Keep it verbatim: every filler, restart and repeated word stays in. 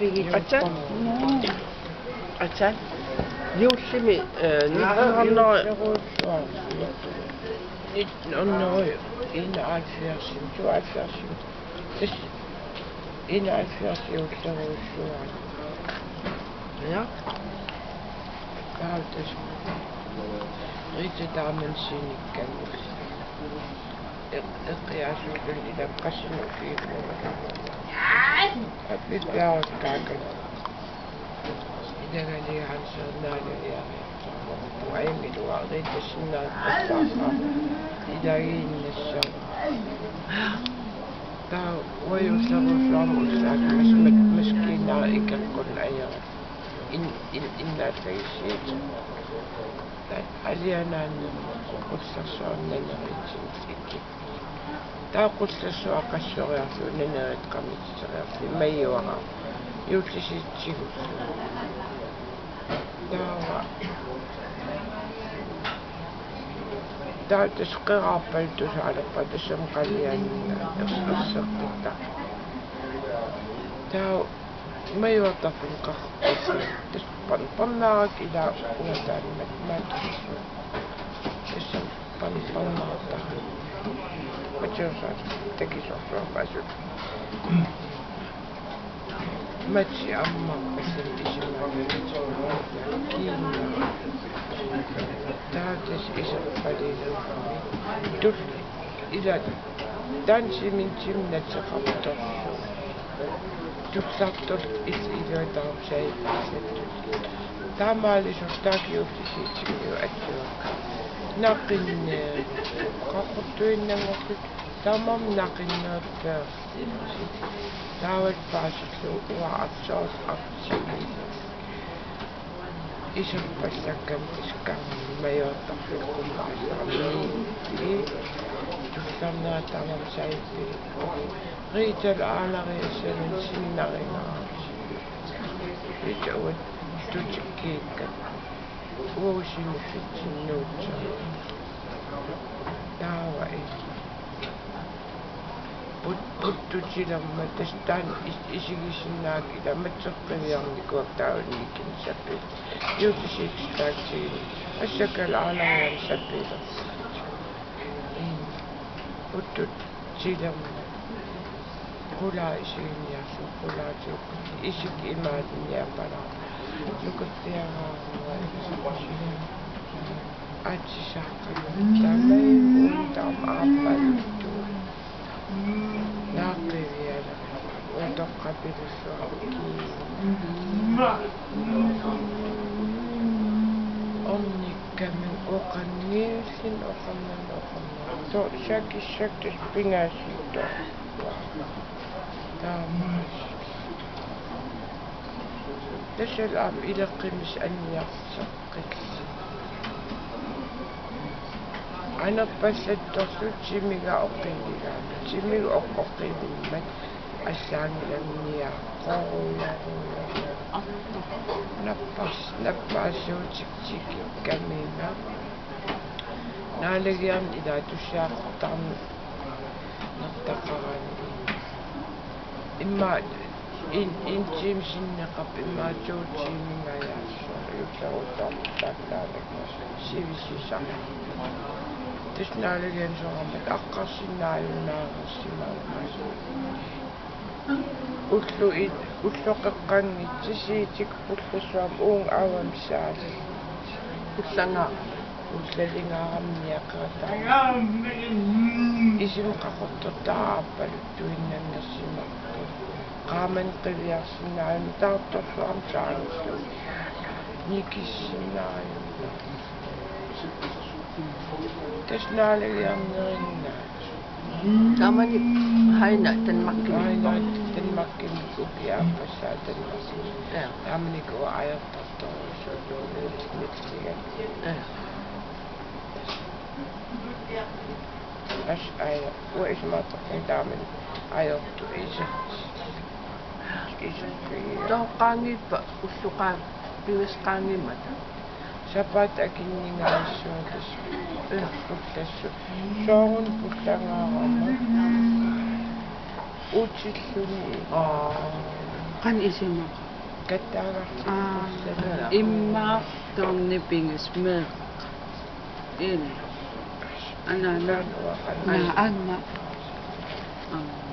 Atsat. Atsat. Juullimi, eh, nitten hundrede. Nitten hundrede enoghalvfjerds, tooghalvfjerds. Tassa enoghalvfjerds juullerujussuuara. Ja. Taava tassa Rita Davidsenikkamik. Eq-, eqqiaasulluni ilaa qassinut ukiulluni. Appiaarukkaakka. Ilagaliaansernaaliariartarpoq. Uaingiluaritassinnaat assaarpaa. Ilagiinnassaq. Taava uagut ullarusuarmut ullaat mas-, mas-, maskiinaa ikeqqunneq ajorami. In-, in-, innaallagissiit. Taava alianaannermut qullersuarnaneriitsinnik. Taava qullersuaq qassoriarlugu nanerit qamitseriarlugit majuaraq juullisitsigut. Taava, taava tassa qeraarpaluttussaalerpara tassami qalianna ers-, ersertitta. Taava majuartarfimmi qaqortorlu. Tassa pan-, pannaarak ilaa uataanmat maat. Tassami pan-, pannaartara. Matiusaat takisorsuarpasut. Mati aamma tassami isumaga kiinna. Taava tassa iserpaliilerami. Tul-, ilaa taanna cementimik nateqartorsuuvoq. Tullartorlutik iluataarsaippassatut. Taamaalisortaaq juullisitsigut atsiuakka. Naqinneq. Qaqortuinnanngorlutik. Taamaammat naqinneq peersi. Taavalu paasillugu uanga artoorlu artigiilerlugu. Iserpallakkami tassa majuartarfimmi qummaasarami. Tullarnerat tamarmi saippilerpoq. Ritalu aalariassanermut sinnaringaarami. Rita uattut tikkiikkat. Uagut siniffitsinnuutsaat. Taava i- Put-, puttutilermat tassa taanna is-, isigisinnaagakku ilaa matseq qiviarnikuuakka taava nikinni sapiit. Juullisitsittaartigu. Assakkalu aalariarlugit sapiilerput. Ii. Puttutilermat. Qulaa isiginiarlugu qulaatigut. Isikka imaanniarpalaarpoq. Nukartiaraaruai. Atisaaqqamik. Taamai uuntaam aappaluttugut. Naappiviala. Utoqqapilussuaq. Ornikkamik oqanngilluinnarluni oqarnani oqarnani. Too sakissakka tassa pingaartut. Taamaasilluni. Tassalu aamma ileqqimissat anniarseqqillutik. Anerpallattorlutik timiga oqivigaanni. Timiga oq-, oqivimmat allaanngilanngiarpoq. Nappas-, nappaassuutik tikikkaminnga. Naalagiarneq ilaa tussiaqartarneq nertaqarani. Immaqa en, en time sinneqarpoq, immaqa to timingajassuaq, juulleriuttortartaannik sivisisaq. Tassa naalagiarneq soorlu aamma aqqarsinnaajunnaarsimammat. Ullut i-, ulloqeqqanngitsut siitikka pullassuarmi uunga avamsaat. Ullanga. Ullalingaarami niaqaataarami. Isima qaqortortaa aappaluttuinnanngorsimapput. Qaamaneq qiviarsinnaajunnaartoq taartorsuarmik saanillu. Nikissinnaajunnaartoq. Tassa naalagiarnerinnaat. Taamani Heine Danmarkimi. Heine Danmarkimi ukiaq aappassaa Danmarkimi. Ja. Taamanikkut ajortartorujussuuvoq. Ja. Tassa aja, uanga isumaqarpunga taamani ajortut isertut. Isertut. Taava qaangiuppat ullut qaa-, pingasut qaangiummata? Sapaatip akunningaassuup tassa. Ja. Pullassut. Soorunami pullangaarama. Utilluni. Aa. Qanoq isima? Kattaagartik. Aa, immaqa taarnipingas meeqqat. Ila. Anaana. Naa, anna. Aa.